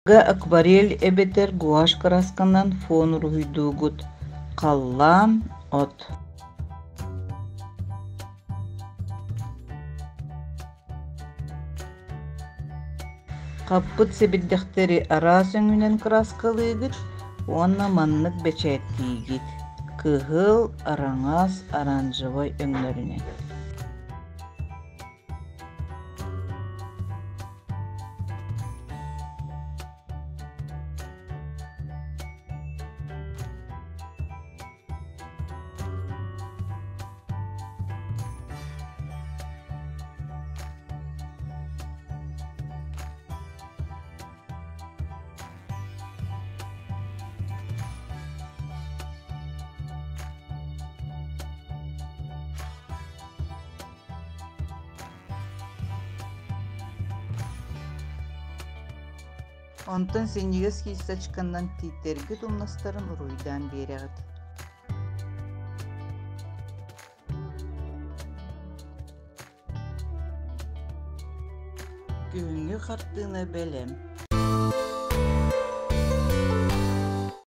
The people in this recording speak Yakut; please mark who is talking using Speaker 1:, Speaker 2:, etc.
Speaker 1: Акварель эбэтэр гуашь кыраасканан фон уруһуйдуугут, халлаан, от. Хаппыт сэбирдэхтэри араас өҥүнэн кырааскалыыгыт уонна маннык бэчээттиигит: кыһыл, араҥас, оранжевай өҥнөрүнэн. Онтон синньигэс кисточканан тииттэргит умнастарын уруһуйдаан биэрэҕит. Күһүҥҥү хартыына бэлэм.